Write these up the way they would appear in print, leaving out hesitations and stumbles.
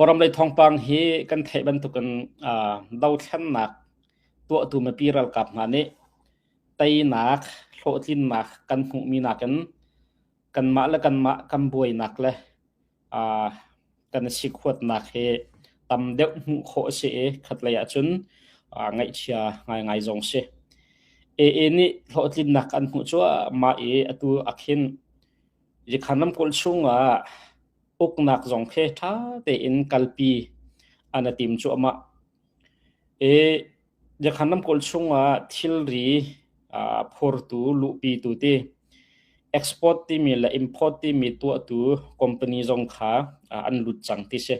Kawlram lei thawngpang hi kan theih bantukin dothlennak tuahtu mipi ralkap hna nih teinak, hlawhtlinnak kan hmuhmi nakin kanmah le kanmah kan buainak le kan sikhuatnak hi tam deuh hmuh khawh a si i khatlei ahcun ngaihchia ngaingai zong si. AA nih hlawhtlinnak an hmuh cuahmah i atu ah khin Yikhan ramkulh chungah uknak zong khi ṭha tein kalpi an i tim cuahmah. I Yakhan ramkulh chungah thilri phurtu, luhpitu ti export timi le import timi tuahtu company zong kha an lut cang ti si.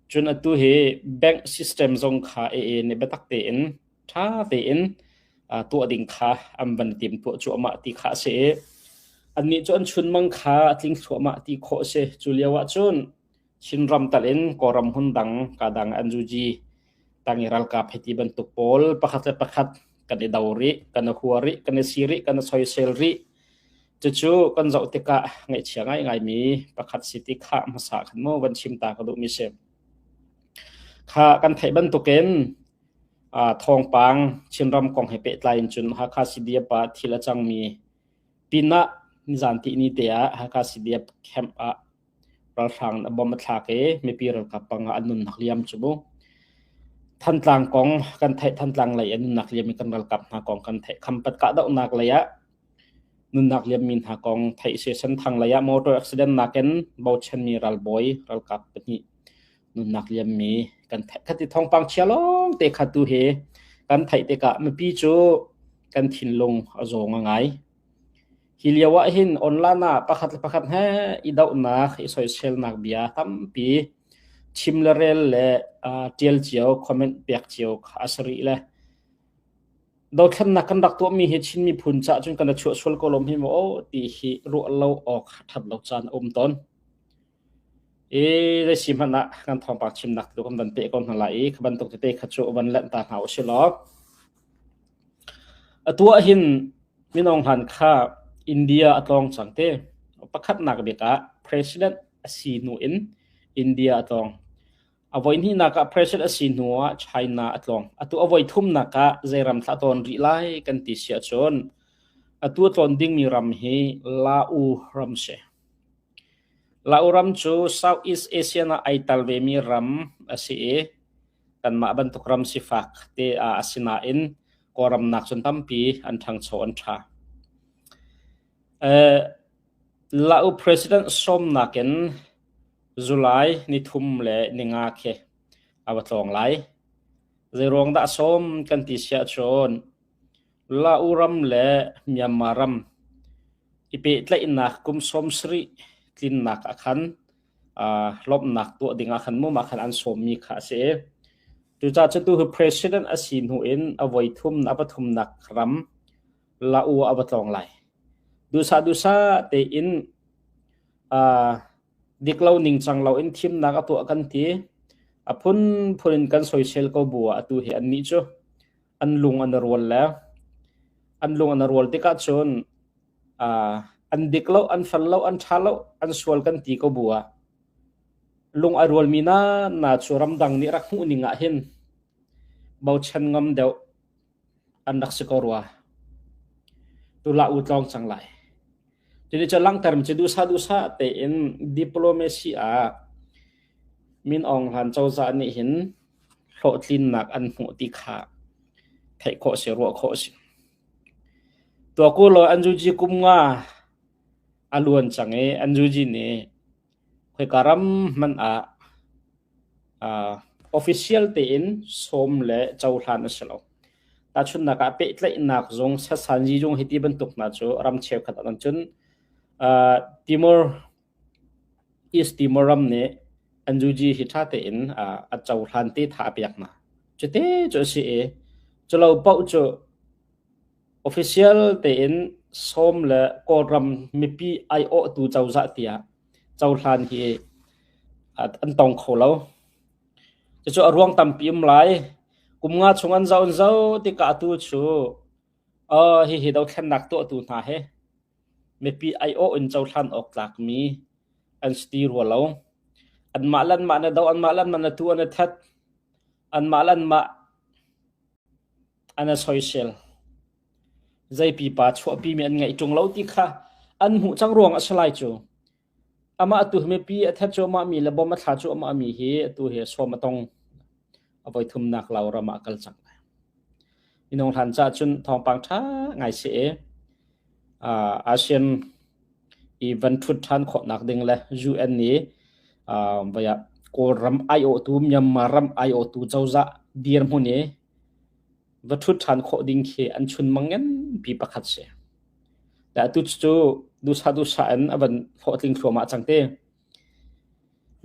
Cun atu hi bank system zong kha AA nih biatak tein ṭha tein tuah ding kha an van tim tuah cuahmah ti kha a si i annih cu an chunmang kha a tling thluahmah ti khawh a si. Cu lio ah cun Chinram tal in Kawlram hmun dang kadang NUG tang i ralkap hiti bantuk pawl pakhat le pakhat kan i do rih, kan i hua rih, kan i si rih, kan i soisel rih. Cucu kan zoh tikah ngaihchia ngaingaimi pakhat si ti kha hmasa khan mu van chim ta ka duhmi si. Kha kan theih bantukin thawngpang Chinram kong he pehtlai in cun Hakha CDF ah thil a cangmi pinah nizan tihni te ah Hakha CDF camp ah ralhrang a bom a thlak i mipi ralkap panga an nunnak liam cu mu. Thantlang kong kan theih Thantlang lei an nunnak liam i kan ralkap hna kong kan theih Khampat kahdohnak lei ah nunnak liammi hna kong theih si Senthang lei ah motor accident nakin bochanmi ralbawi ralkap pahnih nunnak liammi kan theih khati thawngpang chia lawng te kha tu hi kan theih tikah mipi cu kan thinlung a zaw ngai. Hi lio ah hin online ah pakhat le pakhat he i dohnak, i soiselnak bia tampi chim le rel le ṭial cio, comment pek cio kha a si rih le dothlennak kan rak tuahmi hi Chin miphun caah cun kan i chuah sual ko lom hi maw ti hi ruah lo awk ṭhat lo caan a um tawn. I zei si hmanh ah kan thawngpang chimnak tu kan van peh ko hna lai i kha bantuk tete kha cu van lanh ta hna usih law Atu ahhin mino hlan kha India a tlawng cang te. Pakhatnak bik ah president a si hnu in India a tlawng. A voihnihnak ah president a si hnu ah China a tlawng. Atu a voithumnak ah zei ram thlah tawn rih lai kan ti si ahcun atu a tlawn dingmi ram hi Lao ram si. Lao ram cu Southeast Asian ah ai tal vemi ram a si i kanmah bantuk ram sifak te ah a si nain Kawlram nak cun tampi an ṭhangcho an ṭha. Lau President sawmnak in July nithum le ninga khi a va tlawng lai. Zeiruang dah sawm kan ti siah cun Lau ram le Myanmar ram i pehtlaihnak kum 70 tlinnak ah khan lawmhnak tuah ding ah khan mu mah khan an sawmmi kha a si i cucaah cu tu hi president a si hnu in a voi thum a pathumnak ram Lau a va tlawng lai. Duhsah duhsah tein dik lo ningcang lo in thimnak a tuah kan ti. A phunphun in kan soisel ko bu ah atu hi annih cu an lung an rual le an lung an rual tikah cun an dik lo, an fel lo, an ṭha lo, an sual kan ti ko bu ah lung a rualmi na na cu ramdang nih rak hmuh ning ah hin bochan ngam deuh an rak si ko rua. Tula u tlawng cang lai. Cuti cu langhter mi cu duhsah duhsah tein diplomacy ah Min Aung Hlaing cozah nih hin hlawhtlinnak an hmuh ti kha theih khawh si, ruah khawh si. Tuah law an zuji kum nga a luan cang i an zuji nih khoika ram hmanh ah official tein sawm le cohlan a si lo. Tahchunhnak ah pehtlaihnak zung, sasanzi zung hiti bantuk hna cu ram cheukhat ah cun Timor East Timor ram nih an zuji hi ṭha tein a cohlan te tha a pek hna. Cute cu a si i culo paoh cu Official tein sawm le Kawlram mipi aiawhtu cozah tiah cohlan hi an tong kho lo. Cucu a ruang tampi um lai. Kum nga chung an zoh an zoh tikah atu cu hihi dothlennak tuahtu hna hi mipi aiawh in cohlan awk tlakmi an si ti rua lo. Anmah le anmah na do, anmah le anmah na tu an i that, anmah le anmah an i soisel. Zei pipa chuahpimi an ngeih ṭung lo ti kha an hmuh cang ruang a si lai cu. Amah atu hi mipi a that cuahmah mi le bom a thla cuahmah mi hi atu hi sawm a tong. A voithumnak lau ram ah a kal cang lai. Minung hlan caah cun thawngpang ṭha ngai si i uh, ASEAN i van ṭhut ṭhan khawhnak ding le UN nih uh, vaya Kawlram aiawhtu Myanmar ram aiawhtu cozah dirhmun i va ṭhut ṭhan khawh ding khi an chunmang nganpi pakhat si. Le atu cu duhsah duhsah in a van hlawhtling thluahmah cang te.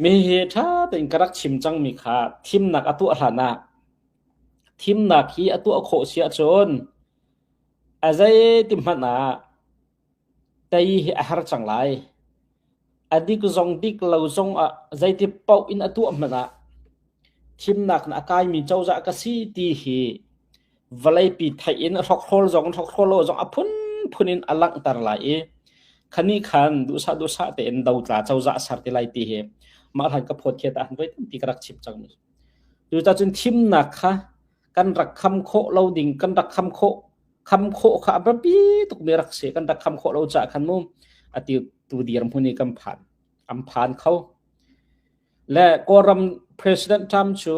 Mi hi ṭha tein ka rak chim cangmi kha thimnak a tuah hlan ah thimnak hi a tuah khawh si ahcun a zeiti hmanh ah tei hi a har cang lai. A dik zong dik lo zong ah zeiti paoh in a tuah hmanh ah thimnak in a kaimi cozah ka si ti hi vawleipi theih in hrokhrawl zong hrokhrawl lo zong a phunphun in a langhter lai i khani khan duhsah duhsah tein dotla cozah a ser ti lai ti hi mah hlan ka phawt khiat ah voi tampi ka rak chim cang. Cucaah cun thimnak kha kan rak kham khawh lo ding kan rak kham khawh kham khawh kha a biapi tukmi rak si kan rak kham khawh lo caah khan mu ati tu dirhmun i kan phan an phan kho le Kawlram President Trump cu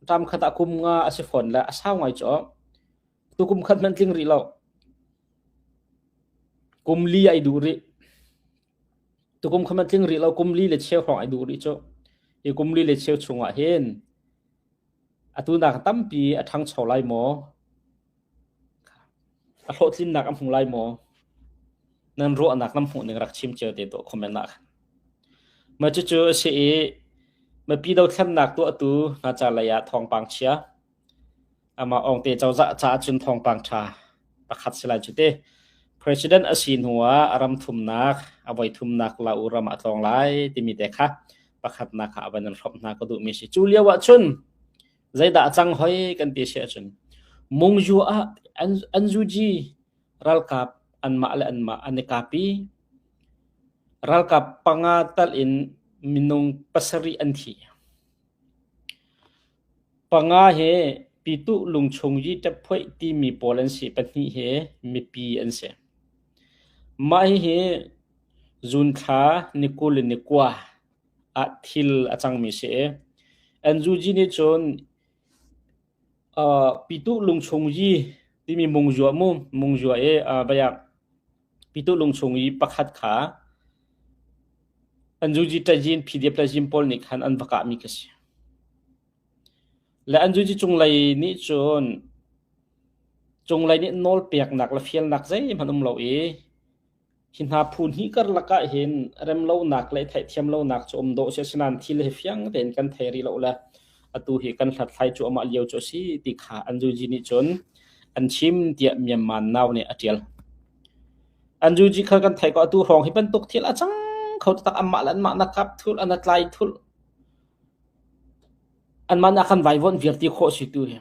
term khat ah kum nga a si fawn le a sau ngai cu tu kum khat hmanh tling rih lo kum li ai duh rih tukum khat hmanh tling rih lo kum li le cheu hrawng ai duh rih cu hi kum li le cheu chungah hin atu nak tampi a ṭhangcho lai maw A hlawhtlinnak a hmu lai maw? Nan ruahnak nan hmuh ning rak chim cio te tuah comment ah khan. Mah cucu a si i mipi dothlennak tuahtu hna ca lei ah thawngpang chia. Amah Awngte cozah caah cun thawngpang ṭha pakhat si lai cu ti. President a si hnu ah a ram thumnak, a voi thumnak Lau ram ah a tlawng lai timi te kha pakhatnak ah a van in hrawmh hna ka duhmi si. Cu lio ah cun Zeidah a cang hoi kan ti si ahcun Mungyu ah NUG ralkap anmah le anmah an i kap i ralkap panga tal in minung pasarih an thi. Panga hi Pitu lungchung yi ṭephuaih timi pawl an si, pahnih hi mipi an si. Mah hihi June thla ni 20 in ni kua ah thil a cangmi si i NUG nih cun uh, Pitu lungchung yi timi mungzua mu mungzua i uh, bayak Pitu lungchung yi pakhat kha NUG ṭajin PDF ṭajin pawl nih khan an va kahmi ka si. Le NUG cunglei nih cun cunglei nih nawl peknak le fialnak zeihmanh um lo i Hi hna phu hnih karlak ah hin remlonak le theihthiam lonak cu um dawh a si. Asinain thil hi fiang tein kan thei rih lo le atu hi kan hlathlai cuahmah lio cu a si ti kha NUG nih cun an chim tiah Myanmar Now nih a ṭial. NUG kha kan theih ko atu hrawng hi bantuk thil a cang kho taktak anmah le anmah na kap thulh an tlai thulh anmah nih a kan vaivuanh viar ti khawh si tu hi.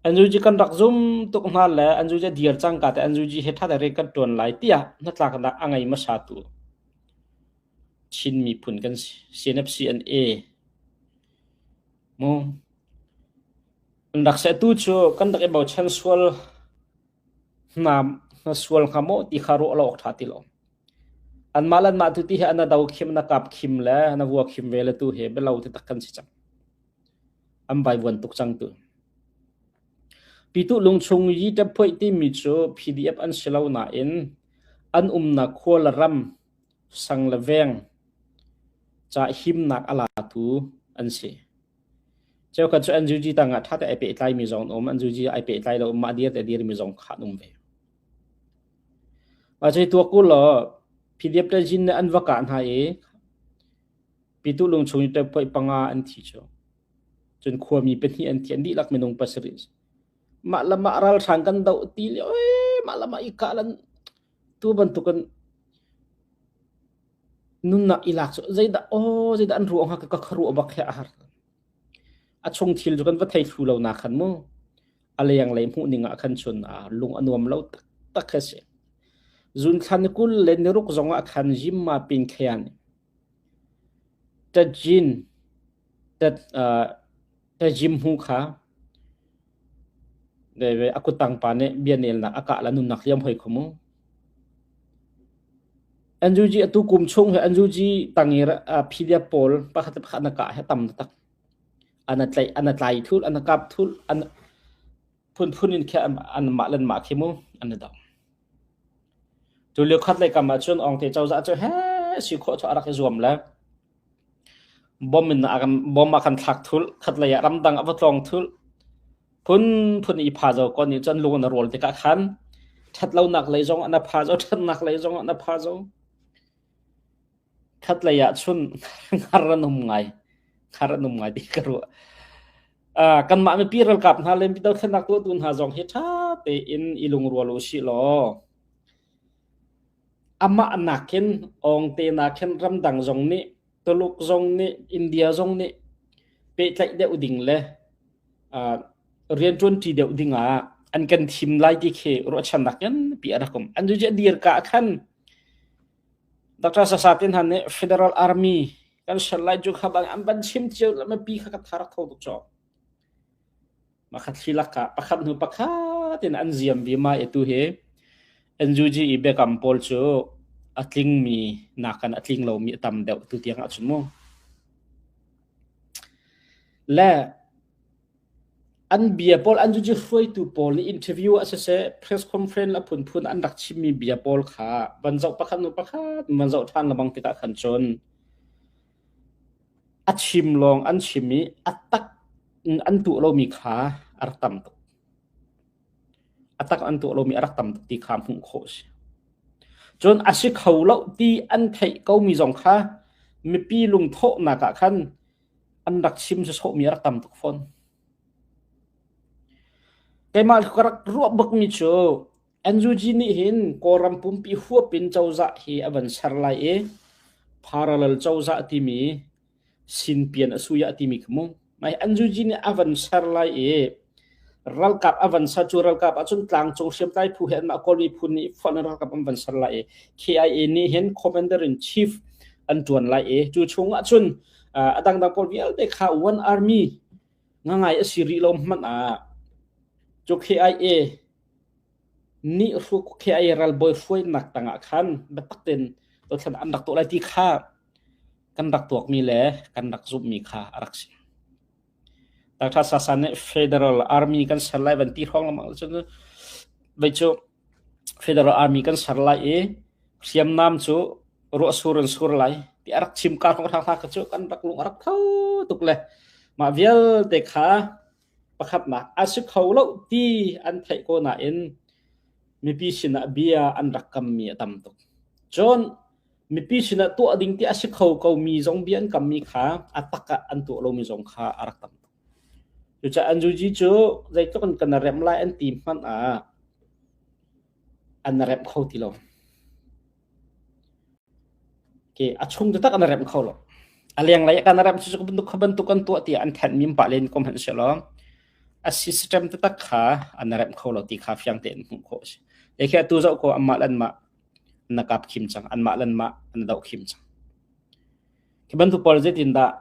NUG kan rak zum tuk hna le NUG a dir cangka te NUG he ṭha tein kan ṭuan lai tiah hnatlaknak a ngei hmasatu Chin miphun kan si. CNFCNA mu an rak sehtu cu kan rak i bochan sual hna hna sual hnga maw ti kha ruah lo awk ṭha ti lo. Anmah le anmah tu ti hi an do khim na kap khim le na vua khim ve le tu he bialo ti tak kan si cang. An vaivuan tuk cang tu. Pitu lungchung yi ṭaphuaih timi cu PDF an si lo nain an umnak khua le ram, sang le veng ca himnak a latu an si. Cheukhat cu NUG tangah ṭha te ai pehtlaimi zong an um, NUG ai pehtlai lo, mah dir te dirmi zong kha an um ve. Mah cu tuak u law PDF le Jin nih an va kah hna i Pitu lungchung i ṭephuaih panga an thi cu. Cun khuami pahnih an thi, an dihlak minung pasarih. Mah le mah ralhrang kan doh ti lio ee, mah le mah i kah lan tu bantukin nunnak i lak cu zeidah aw zeidah an ruah hnga ka ka ruah bak he a har. A chung thil cu kan va thei thlu lo na khan mu. A lenglei hmuh ning ah khan cun lung a nuam lo taktak kha si. Zun thla ni 20 le ni ruk zong ah khan Jimma pin khean. Tajin Tajim hu kha a kuttang pa nih bianelnak a kah le nunnak liam hoi kho mu. NUG atu kum chung hi NUG tang i PDF pawl pakhat le pakhat na kah hi tam taktak. An tlaih, an tlai thul, an kap thul, an phunphun in khi an mah le mah khi mu an i do. Cu lio khat lei kam ahcun Awngte cozah cu he si khawh cu a rak i zuam le bom in a kan bom a kan thlak thul khat lei ah ramdang a va tlawng thul phunphun i pha zo kon nih cun lung na rawl tikah khan ṭhatlonak lei zong an a pha zo ṭhatnak lei zong an a pha zo khat lei ah chun ngar an um ngai ngar an um ngai ti ka ruah kanmah mipi ralkap hna le dothlennak tuahtu hna zong hi ṭha tein i lungrual u sih law amah nakin awngte nakin ramdang zong nih Tuluk zong nih India zong nih pehtlaih deuh ding le rianṭuanṭi deuh ding ah an kan thim lai ti khi ruahchannak nganpi a rak um. An cu dir ka khan Dr. Sasa te hna nih Federal Army kan ser lai cu kha bang an van chim cio le mipi kha ka tha rak tho tuk caw. Makhat thli lakah pakhat hnu pakhat in an ziam vima i tu hi NUG i biakam pawl cu a tlingmi nakan a tling lomi a tam deuh tu tiang ahcun mu. Le an bia pawl an cu hruaitu pawl nih interview ah siseh press conference a phunphun an rak chimmi bia pawl kha van zoh pakhat hnu pakhat van zoh ṭhan lengmang tikah khan cun a chim lawng an chim i a tak in an tuah lomi kha a rak tam tuk. A tak an tuah lomi a rak tam tuk ti kha hmuh khawh a si. Cun a si kho lo ti an theih komi zong kha mipi lungthawhnak ah khan an rak chim sawsawhmi a rak tam tuk fawn. Keimah ka rak ruah bakmi cu NUG nih hin Kawlram pumpi huap in cozah hi a van ser lai i parallel cozah timi sinpian a suya timi kha mu. Mai NUG nih a van ser lai i ralkap a van ser cu ralkap ahcun tlangcung hriamtlai phu he anmah Kawl miphun nih fonh in ralkap an van ser lai i KIA nih hin commander in chief an tuan lai i cu chung ahcun a dangdang pawl vialte kha one army ngangai a si rih lo hmanh ah cu KIA nih KIA ralbawi hruainak tangah khan biatak tein dothlennak an rak tuah lai ti kha kan rak tuakmi le kan rak zumhmi kha a rak si. Dr. Sasa nih Federal Army kan ser lai van ti hrawng lengmang cun vei cu Federal Army kan ser lai i hriamnam cu ruahsur in sur lai ti a rak chim kar hrawng hna cu kan rak lung a rak tho tuk le mah vialte kha pakhatnak a si kho lo ti an theih ko nain mipi sinah bia an rak kammi a tam tuk. Cun mipi sinah tuah ding ti a si kho komi zong bia an kammi kha a tak ah an tuah lomi zong kha a rak tam tuk. Cucaah NUG cu zeitluk in kan remh lai an ti hmanh ah an remh kho ti lo. A chung taktak an remh kho lo. A lenglei ah kan remh cu bantuk kha bantuk kan tuah tiah an thenhmi pah len ko hmanh sehlaw a system taktak kha an remh kho lo ti kha fiang tein hmuh khawh a si. Hei khi atu zoh ko anmah le anmah na kap khim cang, anmah le anmah an doh khim cang. Khi bantuk pawl zeitindah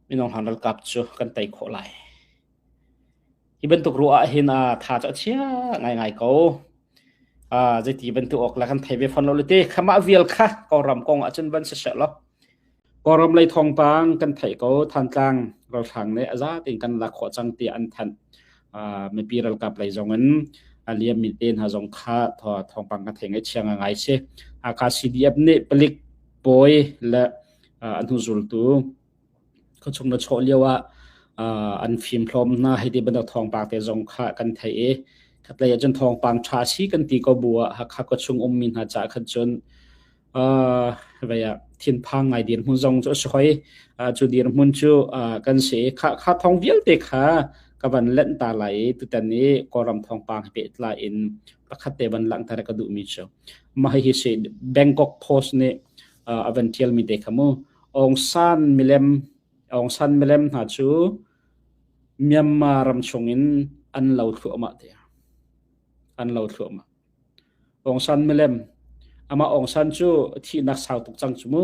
minung hlan ralkap cu kan tei khawh lai? Hi bantuk ruah ah hin tha cu a chia ngaingai ko. Zeiti bantuk awk le kan thei ve fawn lo le te khamah vial kha Kawlram kong ahcun van si seh law. Kawlram lei thawngpang kan theih ko Thantlang ralhrang nih a za tein kan lak khawh cang tiah an thanh. Mipi ralkap lei zong in a liammi te hna zong kha thawngpang kan thei ngaihchia ngai si. Hakha CDF nih palik bawi le an hnuzultu Khuachung na chawh lio ah an fimhlawm hna hei ti bantuk thawngpang te zong kha kan theih i khatlei ah cun thawngpang ṭha si kan ti ko bu ah Hakha khuachung ummi hna caah khan cun vei ah thinphang ngai dirhmun zong cu a si hoi. Cu dirhmun cu kan si i kha kha thawng vialte kha ka van lenh ta lai i tutan i Kawlram thawngpang he pehtlai in pakhat te van langhter ka duhmi cu mah hihi si Bangkok Post nih a van ṭialmi te kha mu. Aung San milem Aung San milem hna cu Myanmar ram chungin an lo thluahmah tiah an lo thluahmah. Aung San milem amah Aung San cu thihnak sau tuk cang cu mu.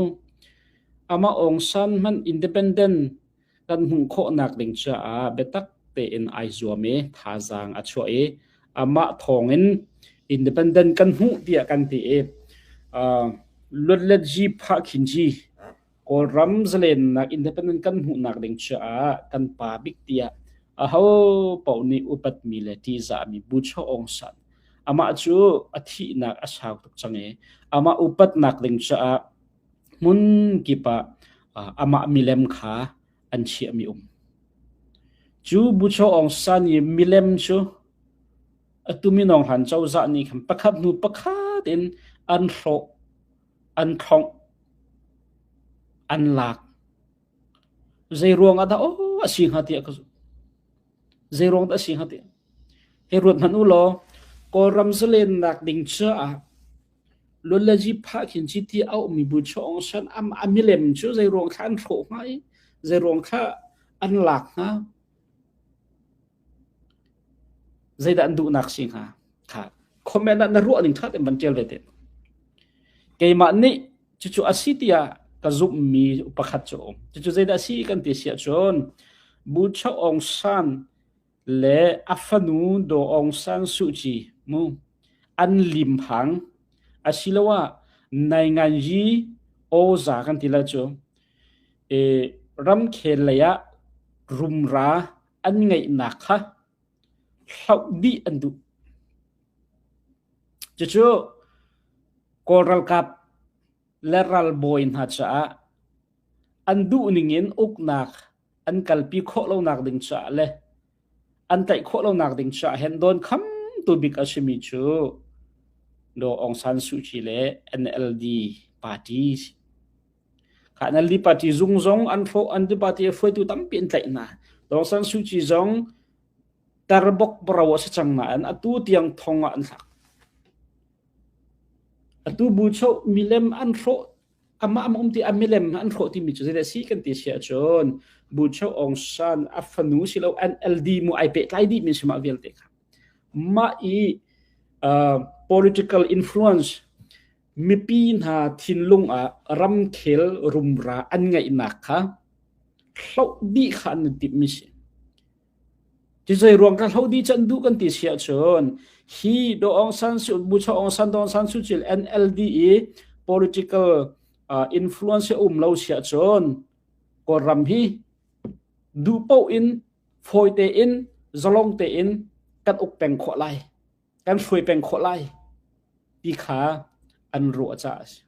Amah Aung San hmanh independent kan hmuh khawhnak ding caah biatak tein ai zuam i thazaang a chuah i amah thawngin independent kan hmuh tiah kan ti i uh, Luatletji Phakhinji Kawlram zalennak independent kan hmuhnak ding caah kan pa bik tiah aho paoh nih upatmi le ṭihzahmi Bucho Aung San amah cu a thihnak a sau tuk cang i amah upatnak ding caah hmun kip ah amah milem kha an chiahmi um. Cu Bucho Aung San i milem cu atu minung hlan cozah nih khan pakhat hnu pakhat in an hrawh, an thlongh, an lak. Zei ruang ah dah aw a si hnga tiah ka zumh. Zei ruang dah a si hnga tiah. Hei ruat hmanh u law, Kawlram zalennak ding caah Luanlazi phah khin chiti a ummi bu Aung San a milem cu zei ruang thla an hrawh hnga i zei ruang thla an lak hnga? Zeidah an duhnak si hnga? Kha comment ah na ruah ning ṭha tein van ṭial ve te. Keimah nih cucu a si tiah ka zumhmi pakhat cu a um. Cucu zeidah a si kan ti si ahcun Bu Aung San le a fanu Daw Aung San Suu Kyi mu an limhang asiloah nainganyi awza kan ti lai cu e, ramkhel lei ah rumra an ngeihnak kha hloh dih an duh. Cucu Kawl ralkap le ralbawi hna caah an duh ningin uknak an kalpi khawh lonak ding caah le an tlaih khawh lonak ding caah hin dawnkhamtu bik a simi cu Daw Aung San Suu Kyi le NLD party si. Kha NLD party zung zong an hrawh an party hruaitu tampi an tlaih hna. Daw Aung San Suu Kyi zong tarbok bro a si cang nain atu tiang thong ah an thlak. Atu bu cho milem an hrawh amah am um ti a milem an hrawh timi cu zeidah si kan ti si ahcun Bu Cho Aung San a fanu silo NLD mu ai pehtlai dih mi si mah vialte kha mah i uh, political influence mipi hna thinlung ah ramkhel rumra an ngeihnak kha hloh dih kha an timh mi si Ti zei ruang ka hlo di can duh kan ti si ahcun hi Do Aung San Suu Bu Cho Aung San Do Aung San Suu Kyi NLD i political uh, influence um lo si ahcun Kawlram hi duh paoh in fawi tein zalong tein kan uk peng khawh lai kan hruai peng khawh lai ti kha an ruah caah a si.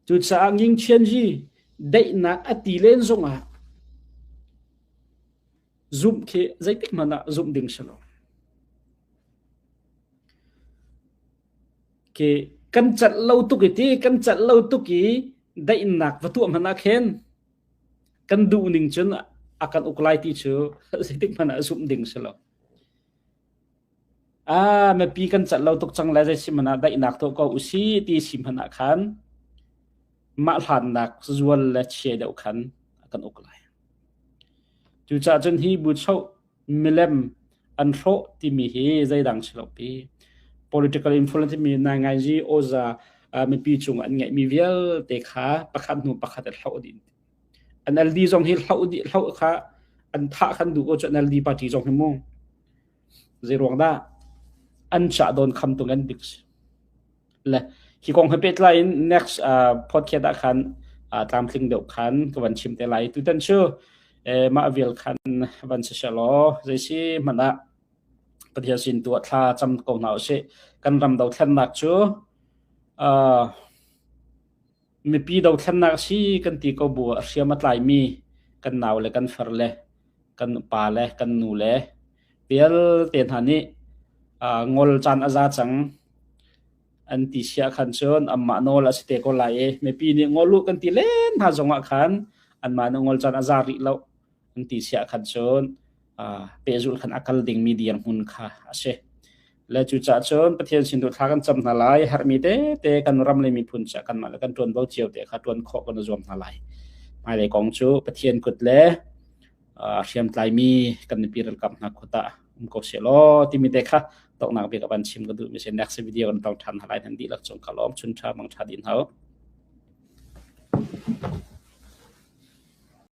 Cucaah Ngingchianji daihnak a ti len zongah zumh khi zeitik hmanh ah zumh ding si lo. Khi kan celh lo tuk i ti kan celh lo tuk i daihnak va tuah hmanh ah khin kan duh ning cun a kan uk lai ti cu zeitik hmanh ah zumh ding si lo. Ah, mipi kan cat lo tuk cang le zei si hmanh ah daihnak tuah ko usih ti si hmanh ah khan mah hlannak zual le chia deuh khan a kan uk lai. Cucaah cun hi buchoh milem an hrawh timi hi zeidang si lo pi. Political influence timi naingainzi awza mipi cung an ngeihmi vialte kha pakhat hnu pakhat an hloh dih. NLD zong hi hloh dih hloh kha an thah khan duh ko cu NLD party zong hi mu. Zeiruang dah an cah dawn kham tu ngan bik si. Le hi kong he pehtlai in next uh, podcast ah khan uh, tlamtling deuh khan ka van chim te lai. Tutan cu eh, mah vial khan van si law zei si hmanh ah Pathian sin tu ah thla cam ko hna usih. Kan ram dothlennak cu uh, Mipi dothlennak a si kan ti ko bu ah hriam a tlaimi kan nau le kan far le kan pa le kan nu le vialte hna nih uh, ngol caan a za cang an ti sia khan cun anmah nawl a si te ko lai i mipi nih ngol u kan ti len hna zongah khan anmah nih ngol caan a za rih lo an ti siah khan cun uh, pehzulh khan a kal dingmi dirhmun kha a si. Le cucaah cun Pathian sin tu thla kan cam hna lai, herhmi tete kan ram le miphun ca kanmah le kan ṭuanvo cio te kha ṭuan khawh kan i zuam hna lai. Hmailei kong cu Pathian kut le uh, hriamtlaimi kan mipi ralkap hna kut ah um ko seh law timi te kha toknak bik a van chim ka duh mi si next video kan tong ṭhan hna lai nan dihlak cung ka lawm chun ṭha mang ṭha din hau.